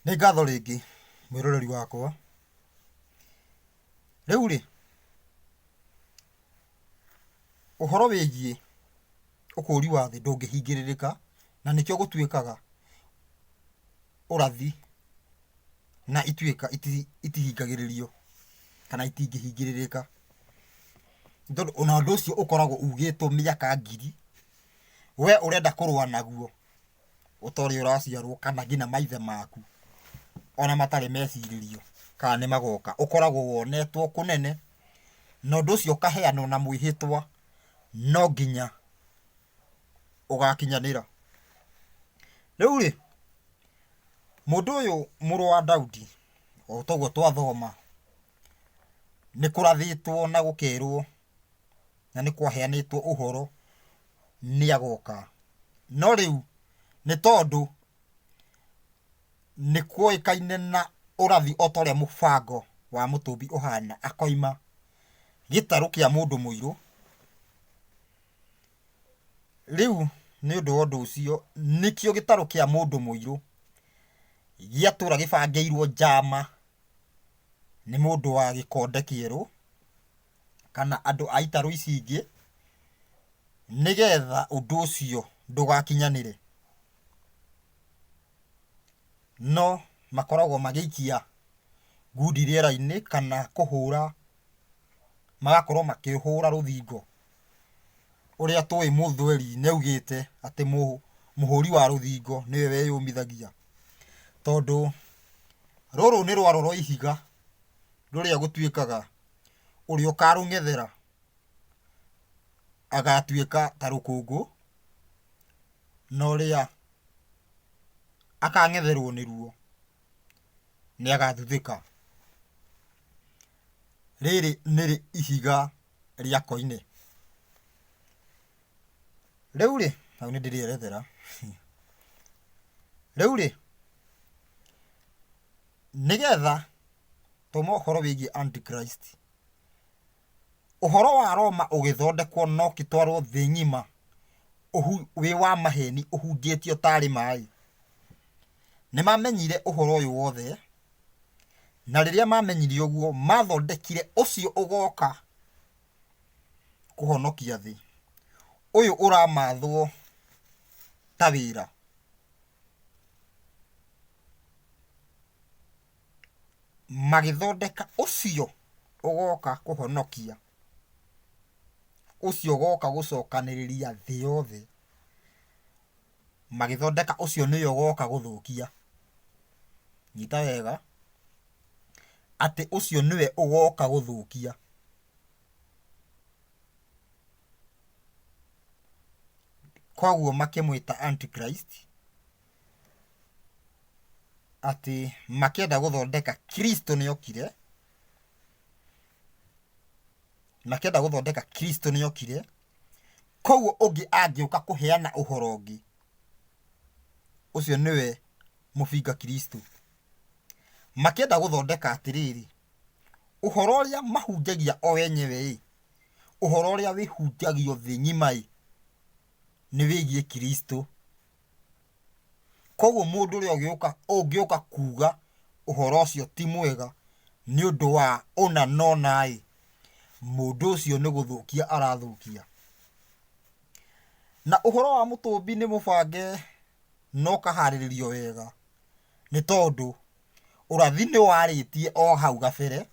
Nĩ ngatho rĩngĩ mwĩroreri wakwa. Rĩu rĩ, ũhoro wĩgiĩ ũkũũri wa thĩ ndũngĩhingĩrĩrĩka, na nĩkĩo gũtuĩkaga ũrathi na ituĩka itihingagĩrĩrio kana itingĩhingĩrĩrĩka. Nĩ tondũ ona ũndũ ũcio ũkoragwo ugĩtwo mĩaka ngiri, we ũrenda kũrũa naguo ũtarĩ ũraciarwo kana nginya maithe maku ona matarĩ mecirĩrio kana nĩ magoka. Ũkoragwo wonetwo kũnene na ũndũ ũcio ũkaheanwo na mwĩhĩtwa no nginya ũgakinyanĩra. Rĩu rĩ, mũndũ ũyũ mũrũ wa Daudi o ta ũguo twathoma, nĩ kũrathĩtwo na gũkerwo na nĩ kwaheanĩtwo ũhoro nĩ agoka. No rĩu nĩ tondũ nĩ kwoĩkaine na ũrathi o ta ũrĩa mũbango wa mũtũmbi ũhana, akoima gĩtarũ kĩa mũndũ mũirũ. Rĩu nĩ ũndũ wa ũndũ ũcio, nĩkĩo gĩtarũ kĩa mũndũ mũirũ gĩatũra gĩbangĩirwo njama nĩ mũndũ wa gĩkonde kĩerũ kana andũ a itarũ ici ingĩ, nĩgetha ũndũ ũcio ndũgakinyanĩre. No makoragwo magĩikia ngundi rĩera-inĩ kana kũhũra, magakorwo makĩhũra rũthingo. Ũrĩa tũĩ Mũthweri nĩ augĩte atĩ mũhũri wa rũthingo nĩwe weyũmithagia. Tondũ rũrũ nĩ rwaro rwa ihiga rũrĩa gũtuĩkaga ũrĩa ũkarũng'ethera agatuĩka ta rũkũngũ, na ũrĩa akang'etherwo nĩruo nĩ agathuthĩka. Rĩrĩ nĩrĩ ihiga rĩa koine. Rĩu rĩ, hau nĩ ndĩrĩerethera. Rĩu rĩ, nĩgetha tũma ũhoro wĩgiĩ antichrist, ũhoro wa Roma ũgĩthondekwo na ũkĩtwarwo thĩ ng'ima wĩ wa maheni ũhunjĩtio tarĩ maĩ. Nĩ mamenyire ũhoro ũyũ wothe, na rĩrĩa mamenyire ũguo, mathondekire ũcio ũgoka kũhonokia thĩ, ũyũ ũramathwo ta wĩra. Magĩthondeka ũcio ũgoka kũhonokia, ũcio ũgoka gũcokanĩrĩria thĩ yothe. Magĩthondeka ũcio nĩwe ũgoka gũthũkia. Nyita wega, atĩ ũcio nĩwe ũgoka gũthũkia. Koguo makĩmwĩta Antichrist, atĩ makĩenda gũthondeka Kristo nĩokire, makĩenda gũthondeka Kristo nĩokire, koguo ũngĩ angĩũka kũheana ũhoro ũngĩ, ũcio nĩwe mũbinga Kristo. Makĩenda gũthondeka atĩrĩrĩ, ũhoro ũrĩa mahunjagia o enyewe-ĩ, ũhoro ũrĩa wĩhunjagio thĩ ng'ima-ĩ, nĩ wĩgiĩ Kristo. Koguo mũndũ ũrĩa ũgĩũka ũngĩũka kuga ũhoro ũcio ti mwega nĩ ũndũ wa ũna na ũna-ĩ, mũndũ ũcio nĩ gũthũkia arathũkia. Na ũhoro wa mũtũmbi nĩ mũbange na ũkaharĩrĩrio wega, nĩ tondũ ũrathi nĩ warĩtie o hau gabere,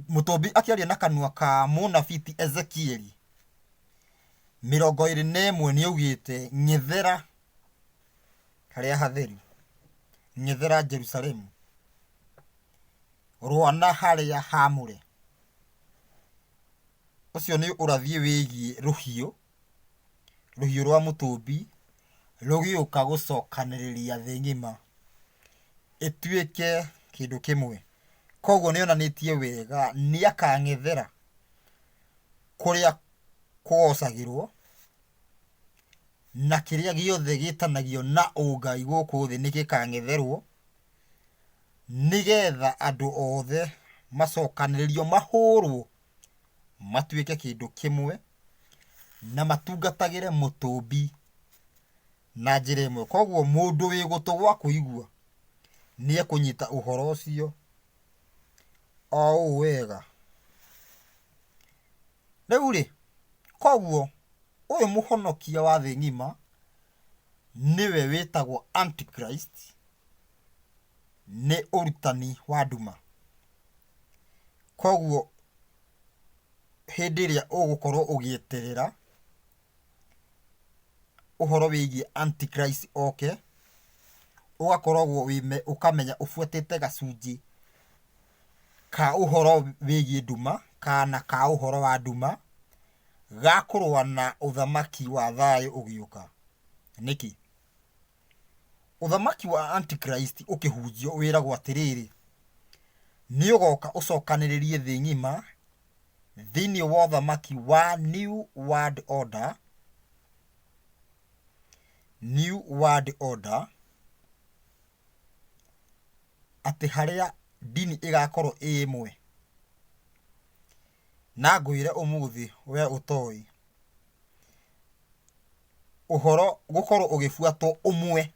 mũtũmbi akĩaria na kanua ka mũnabii ti Ezekieli, 21 nĩ augĩte ng'ethera harĩa hatheru, ng'ethera Jerusalemu, rũa na harĩa haamũre. Ũcio nĩ ũrathi wĩgiĩ rũhiũ, rũhiũ rwa mũtũmbi rũgĩũka gũcokanĩrĩria thĩ ng'ima ĩtuĩke kĩndũ kĩmwe. Koguo nĩ onanĩtie wega nĩ akang'ethera kũrĩa kũgocagĩrwo na kĩrĩa gĩothe gĩtanagio na ũngai gũkũ thĩ nĩ gĩkang'etherwo, nĩgetha andũ othe macokanĩrĩrio mahũrwo matuĩke kĩndũ kĩmwe na matungatagĩre mũtũmbi. na njĩra ĩmwe. Koguo mũndũ wĩ gũtũ gwa kũigua nĩ ekũnyita ũhoro ũcio o ũũ wega. Rĩu rĩ, koguo ũyũ mũhonokia wa thĩ ng'ima nĩwe wĩtagwo Antichrist, nĩ ũrutani wa nduma. Koguo hĩndĩ ĩrĩa ũgũkorwo ũgĩeterera ũhoro wĩgiĩ Antichrist oke, ũgakoragwo ũkamenya ũbuatĩte gacunjĩ ka ũhoro wĩgiĩ nduma kana ka ũhoro wa nduma ga kũrũa na ũthamaki wa thayũ ũgĩũka. Nĩkĩ? Ũthamaki wa Antichrist ũkĩhunjio wĩragwo atĩrĩrĩ, nĩ ũgoka ũcokanĩrĩrie thĩ ng'ima thĩinĩ wa ũthamaki wa New World Order, New World Order, atĩ harĩa ndini ĩgakorwo ĩ ĩmwe. Na ngwĩre ũmũthĩ we ũtoĩ, ũhoro gũkorwo ũgĩbuatwo ũmwe,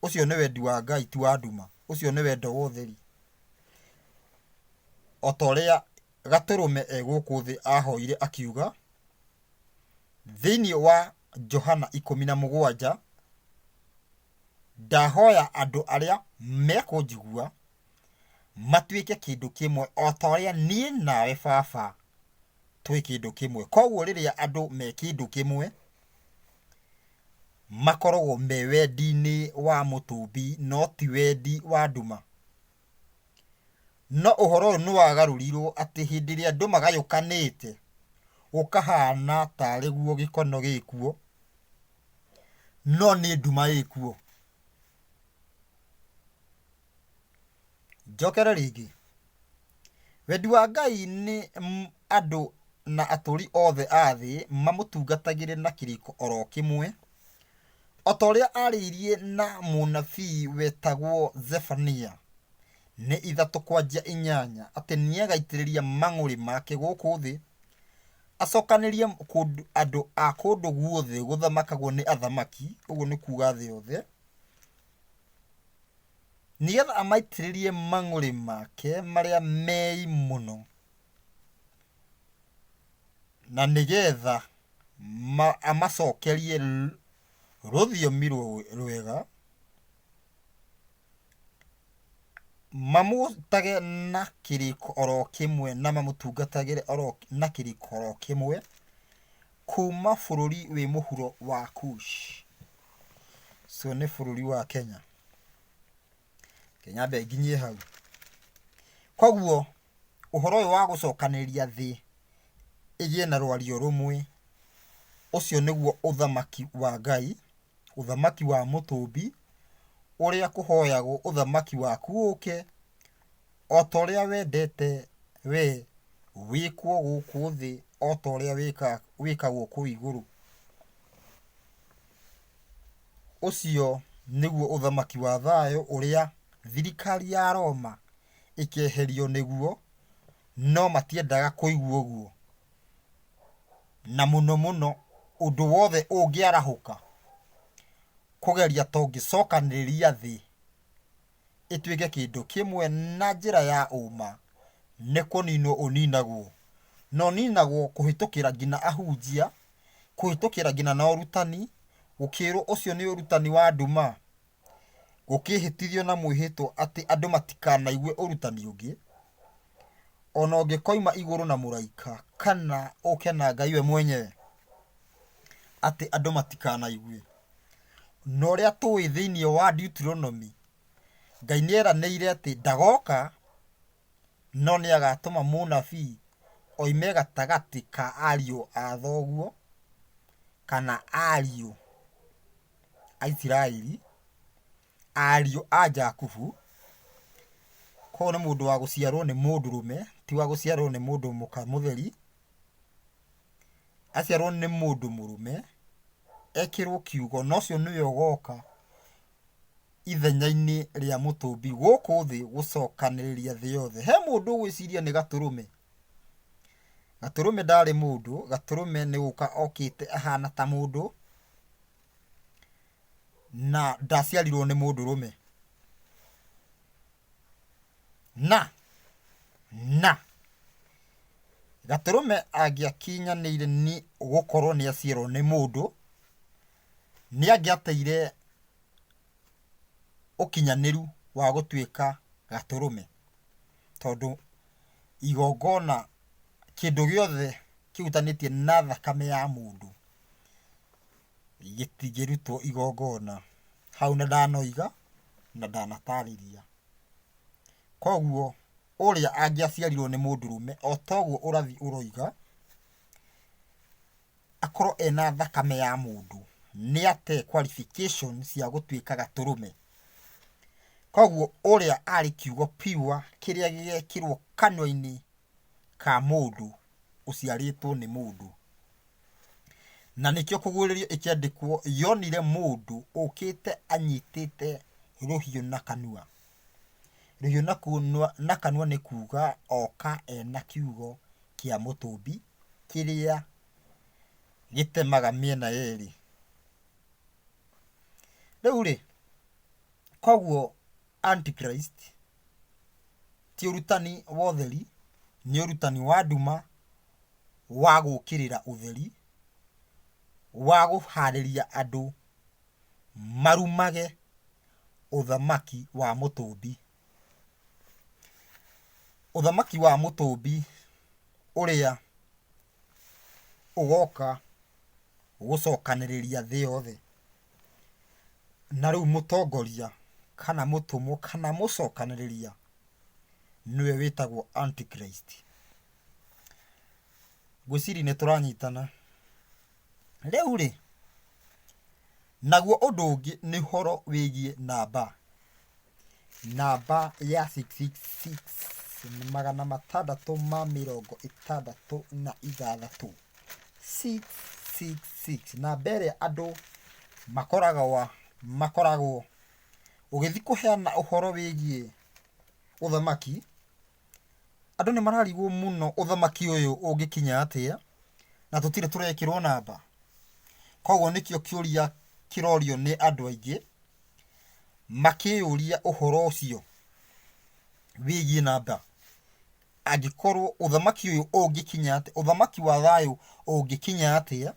ũcio nĩ wendi wa Ngai ti wa nduma, ũcio nĩ wendo wa ũtheri. O ta ũrĩa Gatũrũme e gũkũ thĩ ahoire akiuga, thĩinĩ wa Johana 17, Ndahoya andũ arĩa mekũnjigua matuĩke kĩndũ kĩmwe o ta ũrĩa niĩ nawe Baba twĩ kĩndũ kĩmwe. Koguo rĩrĩa andũ me kĩndũ kĩmwe, makoragwo me wendi-inĩ wa mũtũmbi no ti wendi wa nduma. No ũhoro ũyũ nĩ wagarũrirwo atĩ hĩndĩ ĩrĩa andũ magayũkanĩte, gũkahana tarĩ guo gĩkono gĩkuo, no nĩ nduma ĩkuo. Njokere rĩngĩ, wendi wa Ngai nĩ andũ na atũũri othe a thĩ mamũtungatagĩre na kĩrĩko oro kĩmwe, o ta ũrĩa aarĩirie na mũnabii wetagwo Zefania nĩ 3:8 atĩ nĩagaitĩrĩria mang'ũrĩ make gũkũ thĩ, acokanĩrie andũ a kũndũ guothe gũthamakagwo nĩ athamaki, ũguo nĩ kuuga thĩ yothe, nĩgetha amaitĩrĩrie mang'ũrĩ make marĩa mei mũno, na nĩgetha amacokerie rũthiomi rwega, mamũtage na kĩrĩko oro kĩmwe na mamũtungatagĩre oro na kĩrĩko oro kĩmwe, kuuma bũrũri wĩ mũhuro wa Kush. So nĩ bũrũri wa Kenya. Reke nyambe nginyie hau. Koguo ũhoro ũyũ wa gũcokanĩrĩria thĩ ĩgĩe na rwario rũmwe, ũcio nĩguo ũthamaki wa Ngai, ũthamaki wa mũtũmbi, ũrĩa kũhoyagwo ũthamaki waku ũke, o ta ũrĩa wendete we wĩkwo gũkũ thĩ o ta ũrĩa wĩkagwo kũu igũrũ. Ũcio nĩguo ũthamaki wa thayũ ũrĩa thirikari ya Roma ĩkeherio nĩguo, no matiendaga kũigua ũguo. Na mũno mũno ũndũ wothe ũngĩarahũka kũgeria ta ũngĩcokanĩrĩria thĩ ĩtuĩke kĩndũ kĩmwe na njĩra ya ũma, nĩ kũninwo ũninagwo. Na ũninagwo kũhĩtũkĩra nginya ahunjia, kũhĩtũkĩra nginya na ũrutani, gũkĩrwo ũcio nĩ ũrutani wa nduma, gũkĩhĩtithio na mwĩhĩtwa atĩ andũ matikanaigue ũrutani ũngĩ, ona ũngĩkoima igũrũ na mũraika kana ũke na Ngai we mwenyewe, atĩ andũ matikanaigue. Na ũrĩa tũĩ thĩinĩ wa Deuteronomy, Ngai nĩ eranĩire atĩ ndagoka, no nĩ agatũma mũnabii oime gatagatĩ ka ariũ a thoguo, kana ariũ a Isiraeli, ariũ a Jakubu. Koguo nĩ mũndũ wa gũciarwo nĩ mũndũrũme, ti wa gũciarwo nĩ mũndũ mũka mũtheri. Aciarwo nĩ mũndũ mũrũme, ekĩrwo kiugo na ũcio nĩwe ũgoka ithenya-inĩ rĩa mũtũmbi gũkũ thĩ gũcokanĩrĩria thĩ yothe. He mũndũ ũgwĩciria nĩ gatũrũme? Gatũrũme ndarĩ mũndũ, gatũrũme nĩ gũka okĩte ahana ta mũndũ. Na ndaciarirwo nĩ mũndũrũme. Na na gatũrũme angĩakinyanĩire nĩ gũkorwo nĩ aciarwo nĩ mũndũ, nĩ angĩateire ũkinyanĩru wa gũtuĩka gatũrũme. Tondũ igongona, kĩndũ gĩothe kĩhutanĩtie na thakame ya mũndũ gĩtingĩrutwo igongona. Hau na ndanoiga na ndanatarĩria. Koguo ũrĩa angĩaciarirwo nĩ mũndũrũme o toguo ũrathi ũroiga, akorwo ena thakame ya mũndũ, nĩ ate qualification cia gũtuĩka gatũrũme. Koguo ũrĩa arĩ kiugo pure kĩrĩa gĩgekĩrwo kanua-inĩ ka mũndũ ũciarĩtwo nĩ mũndũ. Na nĩkĩo kũguũrĩrio ĩkĩandĩkwo yonire mũndũ ũkĩte anyitĩte rũhiũ na kanua. Rũhiũ na kanua nĩ kuga oka ena kiugo kĩa mũtũmbi kĩrĩa gĩtemaga mĩena yerĩ. Rĩu rĩ, koguo Antichrist ti ũrutani wa ũtheri, nĩ ũrutani wa nduma wa gũkĩrĩra ũtheri, wa kũharĩria andũ marumage ũthamaki wa mũtũmbi. Ũthamaki wa mũtũmbi ũrĩa ũgoka gũcokanĩrĩria thĩ yothe. Na rĩu mũtongoria kana mũtũmwo kana mũcokanĩrĩria nĩwe wĩtagwo Antichrist. Ngwĩciria nĩ tũranyitana. Rĩu rĩ, naguo ũndũ ũngĩ nĩ ũhoro wĩgiĩ namba. Namba ya 666, 666, 666, namba ĩrĩa andũ makoragwo makoragwo ũgĩthiĩ kũheana ũhoro wĩgiĩ ũthamaki, Andũ nĩ mararigwo mũno ũthamaki ũyũ ũngĩkinya atĩa na tũtirĩ tũrekĩrwo namba. Koguo nĩkĩo kĩũria kĩrorio nĩ andũ aingĩ makĩyũria ũhoro ũcio wĩgiĩ namba. Angĩkorwo ũthamaki ũyũ ũngĩkinya atĩa, ũthamaki wa thayũ ũngĩkinya atĩa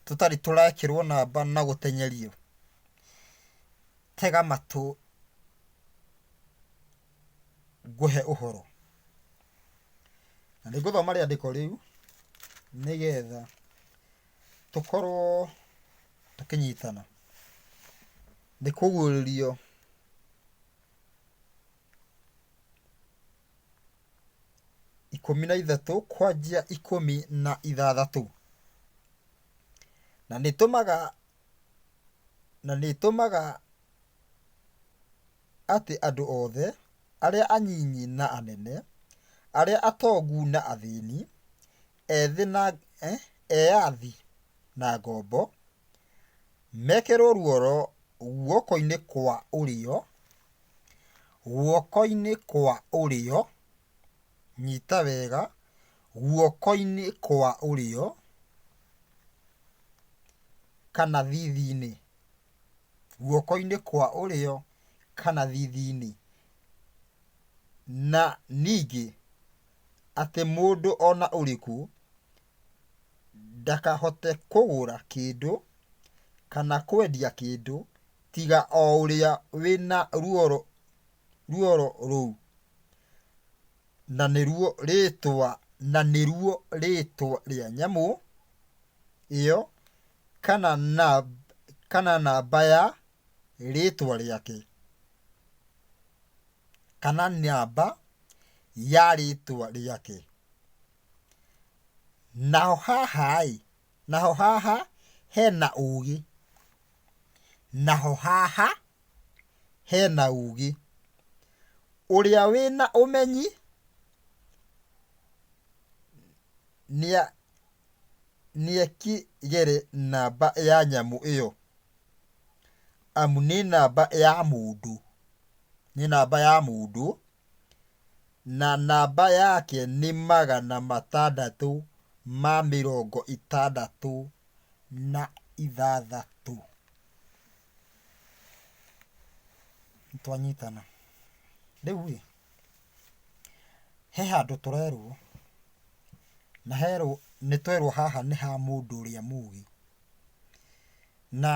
tũtarĩ tũrekĩrwo namba na gũteng'erio. Tega matũ ngũhe ũhoro. Na nĩ ngũthoma rĩandĩko rĩu nĩgetha tũkorwo tũkĩnyitana. Nĩ kũguũrĩrio 13 kwanjia 16. Na nĩ ĩtũmaga na nĩ ĩtũmaga atĩ andũ othe, arĩa anyinyi na anene, arĩa atongu na athĩni, ethĩ na, eyathi na ngombo, mekĩrwo ruoro guoko-inĩ kwa ũrĩo, guoko-inĩ kwa ũrĩo, nyita wega, guoko-inĩ kwa ũrĩo, kana thithi-inĩ. Guoko-inĩ kwa ũrĩo kana thithi-inĩ, na ningĩ atĩ mũndũ o na ũrĩkũ ndakahote kũgũra kĩndũ kana kwendia kĩndũ tiga o ũrĩa wĩ na ruoro rũu, na nĩruo rĩĩtwa, na nĩruo rĩĩtwa rĩa nyamũ ĩyo kana namba ya rĩtwa rĩake, kana namba ya rĩtwa rĩake. Naho haha-ĩ, naho haha hena ũgĩ, naho haha hena ũgĩ. Ũrĩa wĩna ũmenyi nĩa nĩekĩgere namba ya nyamũ ĩyo, amu nĩ namba ya mũndũ, nĩ namba ya mũndũ, na namba yake nĩ 666. twanyitana. Rĩu ĩ, he handũ tũrerwo, na herwo nĩ twerwo haha nĩ ha mũndũ ũrĩa mũgĩ. Na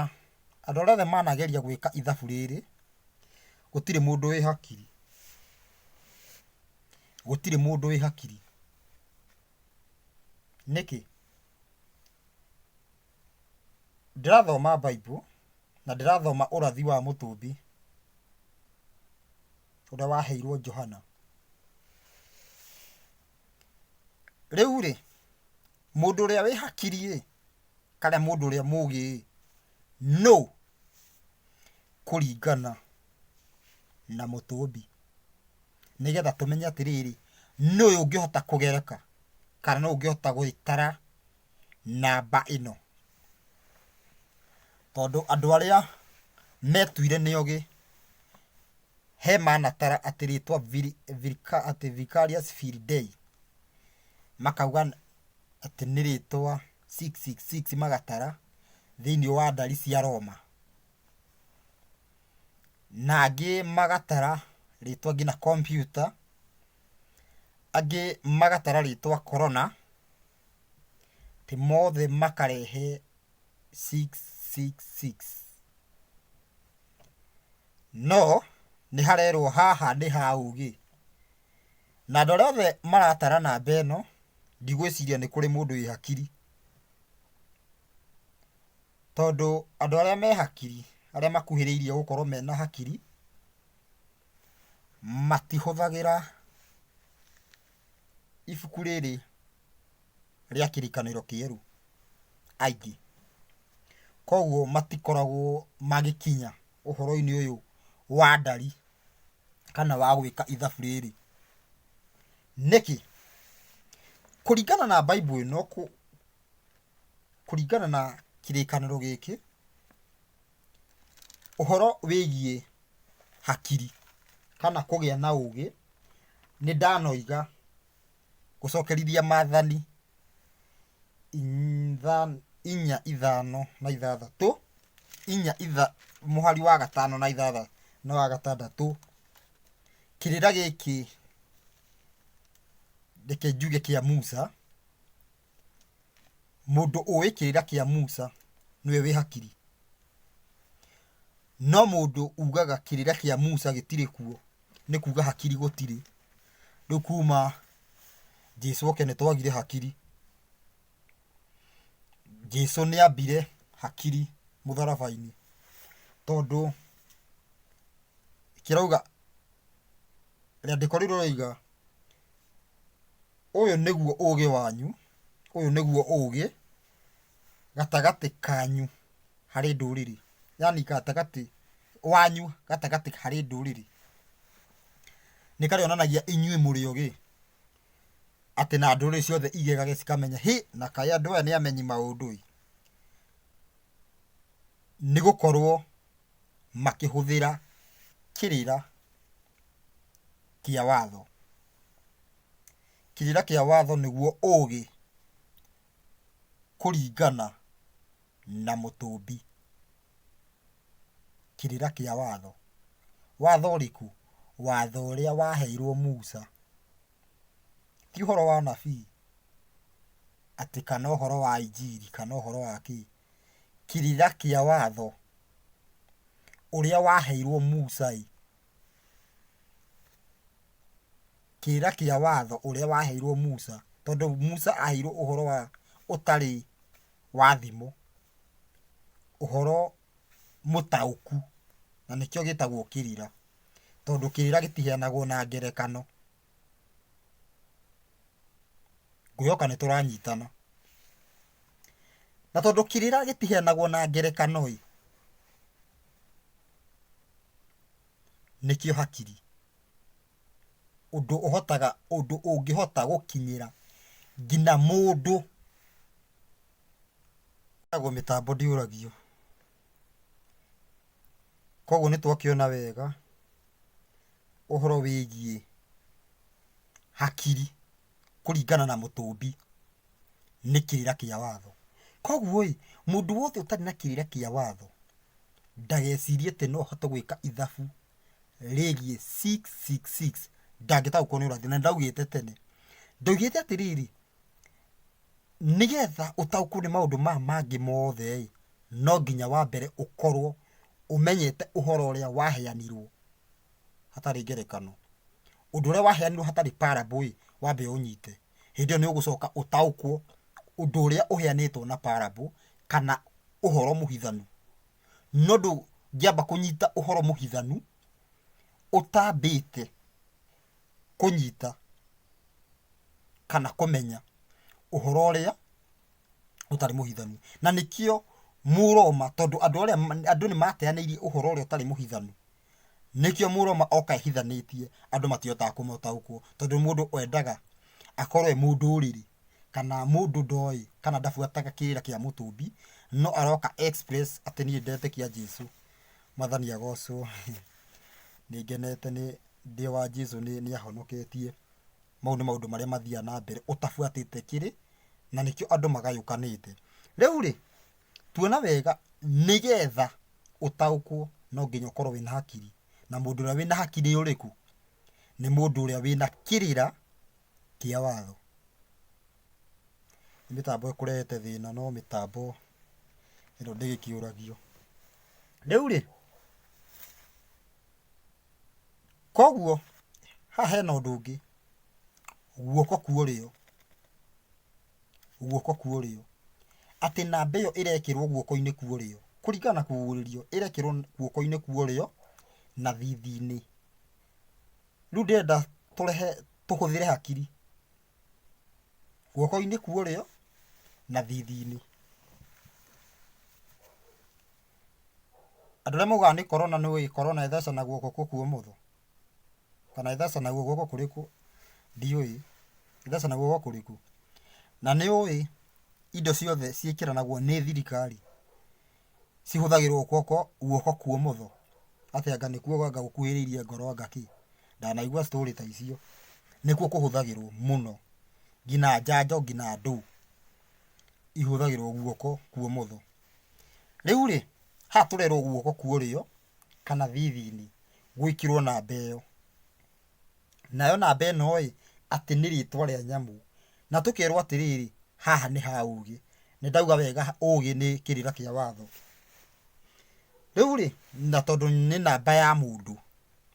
andũ arĩa othe manageria gwĩka ithabu rĩrĩ, gũtirĩ mũndũ wĩ hakiri. Gũtirĩ mũndũ wĩ hakiri. Nĩkĩ? Ndĩrathoma Bible na ndĩrathoma ũrathi wa mũtũmbi ũrĩa waheirwo Johana. Rĩu rĩ, mũndũ ũrĩa wĩ hakiri ĩ, kana mũndũ ũrĩa mũgĩ ĩ, nũ kũringana na mũtũmbi? Nĩgetha tũmenye atĩrĩrĩ, nũ ũngĩhota kũgereka kana nũ ũngĩhota gũgĩtara namba ĩno. Tondũ andũ arĩa metuire nĩ ogĩ, he manatara atĩ rĩtwa atĩ Vicarious Filii Dei, makauga atĩ nĩ rĩtwa 666 magatara thĩiniĩ wa ndari cia Roma. Na angĩ magatara rĩtwa nginya kompiuta, angĩ magatara rĩtwa Corona. Atĩ mothe makarehe 666. No nĩ harerwo haha nĩ ha ũgĩ. Na andũ arĩa othe maratara namba ĩno, ndigwĩciria nĩ kũrĩ mũndũ wĩ hakiri. Tondũ andũ arĩa me hakiri, arĩa makuhĩrĩirie gũkorwo mena hakiri, matihũthagĩra ibuku rĩrĩ rĩa kĩrĩkanĩro kĩerũ aingĩ. Koguo matikoragwo magĩkinya ũhoro-inĩ ũyũ wa ndari kana wa gwĩka ithabu rĩrĩ. Nĩkĩ? Kũringana na Bible ĩno, kũringana na kĩrĩkanĩro gĩkĩ, ũhoro wĩgiĩ hakiri kana kũgĩa na ũgĩ, nĩ ndanoiga gũcokerithia maathani inya ithano na ithathatũ, inya mũhari wa gatano na ithathatũ na wa gatandatũ, kĩrĩra gĩkĩ reke njuge kĩa Musa, Mũndũ ũĩ kĩrĩra kĩa Musa nĩwe wĩ hakiri. No mũndũ ugaga kĩrĩra kĩa Musa gĩtirĩ kuo nĩ kuga hakiri gũtirĩ. Rĩu kuma Jesu oke nĩ twagire hakiri. Jesu nĩ ambire hakiri mũtharaba-inĩ tondũ kĩrauga, rĩandĩko rĩu rĩroiga Ũyũ nĩguo ũũgĩ wanyu, ũyũ nĩguo ũũgĩ gatagatĩ kanyu harĩ ndũrĩrĩ, yaani gatagatĩ wanyu gatagatĩ harĩ ndũrĩrĩ. Nĩ karĩonanagia inyuĩ mũrĩ ogĩ, atĩ na ndũrĩrĩ ciothe igegage cikamenya hĩ, na kaĩ andũ aya nĩ amenyi maũndũ ĩ. Nĩ gũkorwo makĩhũthĩra kĩrĩra kĩa watho. Kĩrĩra kĩa watho nĩguo ũũgĩ kũringana na mũtũmbi. Kĩrĩra kĩa watho. Watho ũrĩkũ? Watho ũrĩa waheirwo Musa. Ti ũhoro wa anabii atĩ kana ũhoro wa injiri kana ũhoro wa kĩ. Kĩrĩra kĩa watho ũrĩa waheirwo Musa ĩ. Kĩrĩra kĩa watho ũrĩa waheirwo Musa, tondũ Musa aheirwo ũhoro wa ũtarĩ wa thimo, ũhoro mũtaũku, na nĩkĩo gĩtagwo kĩrĩra, tondũ kĩrĩra gĩtiheanagwo na ngerekano. Ngwĩhoka nĩ tũranyitana. Na tondũ kĩrĩra gĩtiheanagwo na ngerekano ĩ, nĩkĩo hakiri. Ũndũ ũhotaga, ũndũ ũngĩhota gũkinyĩra nginya mũndũ. Ĩtagwo mĩtambo ndĩũragio. Koguo nĩ twakĩona wega ũhoro wĩgiĩ hakiri kũringana na mũtũmbi nĩ kĩrĩra kĩa watho. Koguo ĩ, mũndũ wothe ũtarĩ na kĩrĩra kĩa watho ndagecirie atĩ no ahote gwĩka ithabu. rĩgiĩ 666 ndangĩtaũkwo nĩ ũrathi. Na ndaugĩte tene, ndaugĩte atĩrĩrĩ, nĩgetha ũtaũkwo nĩ maũndũ maya mangĩ mothe ĩ, no nginya wambere ũkorwo ũmenyete ũhoro ũrĩa waheanirwo hatarĩ ngerekano. Ũndũ ũrĩa waheanirwo hatarĩ parable ĩ, wambe ũnyite. Hĩndĩ ĩyo nĩ ũgũcoka ũtaũkwo ũndũ ũrĩa ũheanĩtwo na parable kana ũhoro mũhithanu. No ndũngĩamba kũnyita ũhoro mũhithanu ũtambĩte kũnyita kana kũmenya ũhoro ũrĩa ũtarĩ mũhithanu. Na nĩkĩo Mũroma tondũ andũ arĩa andũ nĩ mateanĩirie ũhoro ũrĩa ũtarĩ mũhithanu, nĩkĩo Mũroma oka ehithanĩtie andũ matihotaga kũmũtaũkwo tondũ mũndũ endaga akorwo e mũndũrĩrĩ kana mũndũ ndoĩ kana ndabuataga kĩrĩra kĩa mũtũmbi, no aroka express atĩ niĩ ndetĩkia Jesũ. Mwathani agocwo. Nĩ ngenete nĩ ndĩ wa Jesũ nĩ ahonoketie. Mau nĩ maũndũ marĩa mathiaga na mbere ũtabuatĩte kĩrĩ, na nĩkĩo andũ magayũkanĩte. Rĩu rĩ, tuona wega nĩgetha ũtaũkwo no nginya ũkorwo wĩna hakiri, na mũndũ ũrĩa wĩna hakiri nĩ ũrĩkũ? Nĩ mũndũ ũrĩa wĩna kĩrĩra kĩa watho. Nĩ mĩtambo ĩkũrehete thĩna no mĩtambo ĩno ndĩgĩkĩũragio. Rĩu rĩ, koguo haha hena ũndũ ũngĩ, guoko kwa ũrĩo, guoko kwa ũrĩo, atĩ namba ĩyo ĩrekĩrwo guoko-inĩ kwa ũrĩo, kũringana na kũguũrĩrio, ĩrekĩrwo guoko-inĩ kwa ũrĩo na thithi-inĩ. Rĩu ndĩrenda tũrehe tũhũthĩre hakiri, guoko-inĩ kwa ũrĩo na thithi-inĩ. Andũ arĩa maugaga nĩ corona nĩ ũĩ corona ĩthecanagwo guoko kwa ũmotho kana ĩthecanagwo guoko kũrĩkũ ndiũĩ, ĩthecanagwo guoko kũrĩkũ? Na nĩ ũĩ indo ciothe ciĩkĩranagwo nĩ thirikari cihũthagĩrwo guoko guoko kwa ũmotho, atĩ anga nĩkuo anga gũkuhĩrĩirie ngoro anga kĩ, ndanaigua story ta icio, nĩkuo kũhũthagĩrwo mũno, nginya njanjo nginya ndũ ihũthagĩrwo guoko kwa ũmotho. Rĩu rĩ, haha tũrerwo guoko kwa ũrĩo kana thithi-inĩ gwĩkĩrwo namba ĩyo. Nayo namba ĩno ĩ, atĩ nĩ rĩtwa rĩa nyamũ. Na tũkerwo atĩrĩrĩ, haha nĩ ha ũgĩ. Nĩ ndauga wega ũgĩ nĩ kĩrĩra kĩa watho. Rĩu rĩ, na tondũ nĩ namba ya mũndũ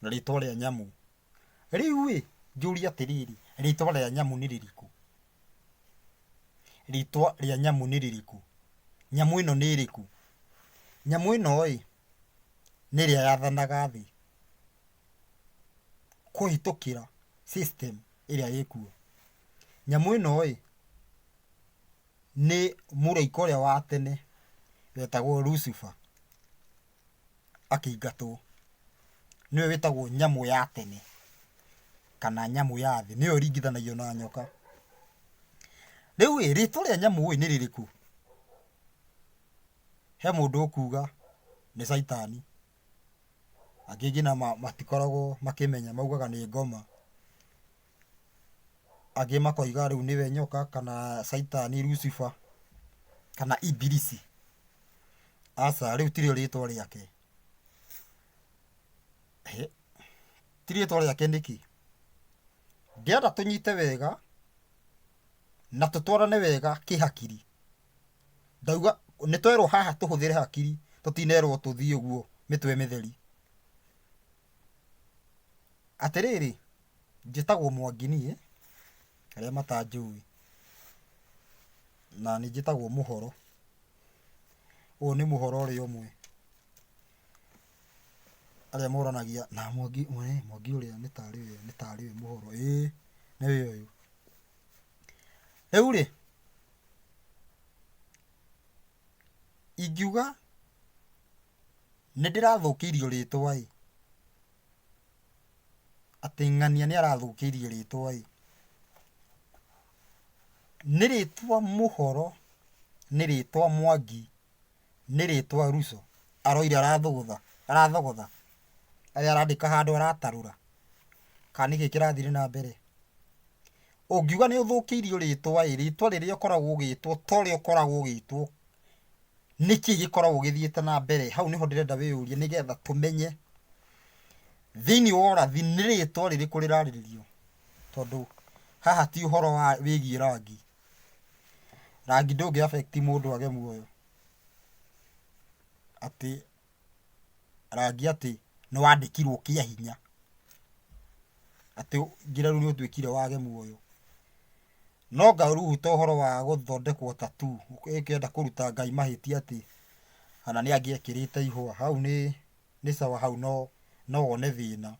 na rĩtwa rĩa nyamũ. Rĩu ĩ, njũrie atĩrĩrĩ, rĩtwa rĩa nyamũ nĩ rĩrĩkũ? Rĩtwa rĩa nyamũ nĩ rĩrĩkũ? Nyamũ ĩno nĩ ĩrĩkũ? Nyamũ ĩno ĩ, nĩ ĩrĩa yathanaga thĩ kũhĩtũkĩra system ĩrĩa ĩkuo. Nyamũ ĩno ĩ, nĩ mũraika ũrĩa wa tene wetagwo Lucifer akĩingatwo. Nĩwe wĩtagwo nyamũ ya tene kana nyamũ ya thĩ, nĩyo ĩringithanagio na nyoka. Rĩu ĩ, rĩtwa rĩa nyamũ ĩ nĩ rĩrĩkũ? He mũndũ ũkuga nĩ caitani, angĩ nginya matikoragwo makĩmenya maugaga nĩ ngoma. Angĩ makoiga rĩu nĩwe nyoka kana caitani Lucifer kana ibilisi. Aca rĩu tirĩo rĩtwa rĩake. Hĩ, ti rĩtwa rĩake nĩkĩ? Ndĩrenda tũnyite wega na tũtwarane wega kĩhakiri. Ndauga nĩ twerwo haha tũhũthĩre hakiri tũtinerwo tũthiĩ ũguo mĩtwe mĩtheri. Atĩrĩrĩ, njĩtagwo Mwangi niĩ, arĩa matanjũĩ, na nĩ njĩtagwo Mũhoro. Ũyũ nĩ mũhoro ũrĩa ũmwe arĩa moranagia na Mwangi, Mwangi ũrĩa nĩ tarĩ we, nĩ tarĩ we mũhoro, ĩĩ nĩwe ũyũ. Rĩu rĩ, ingiuga nĩ ndĩrathũkĩirio rĩtwa ĩ, atĩ ng'ania nĩ arathũkĩirie rĩtwa ĩ, nĩ rĩtwa mũhoro, nĩ rĩtwa Mwangi, nĩ rĩtwa Ruto aroire arathũgũtha, arathogotha, harĩa arandĩka handũ aratarũra, kana nĩkĩ kĩrathire na mbere. Ũngiuga nĩ ũthũkĩirio rĩtwa ĩ, rĩtwa rĩrĩa ũkoragwo ũgĩtwo ta ũrĩa ũkoragwo ũgĩtwo Nĩkĩ gĩkoragwo gĩthiĩte na mbere? Hau nĩho ndĩrenda wĩyũrie nĩgetha tũmenye. Thĩinĩ wa ũrathi nĩ rĩtwa rĩrĩkũ rĩrarĩrĩrio? Tondũ haha ti ũhoro wa wĩgiĩ rangi. Rangi ndũngĩ affect mũndũ age muoyo. Atĩ rangi atĩ nĩ wandĩkirwo kĩa hinya. Atĩ ngira rĩu nĩ ũtuĩkire wage muoyo. No ngaruta ũhoro wa gũthondekwo tattoo ĩkĩenda kũruta Ngai mahĩtia atĩ kana nĩ angĩekĩrĩte ihũa. Hau nĩ nĩ sawa hau no no wone thĩna.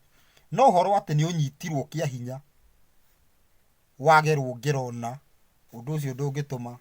No ũhoro atĩ nĩ ũnyitirwo kĩa hinya wagerwo ngero na ũndũ ũcio ndũngĩtũma.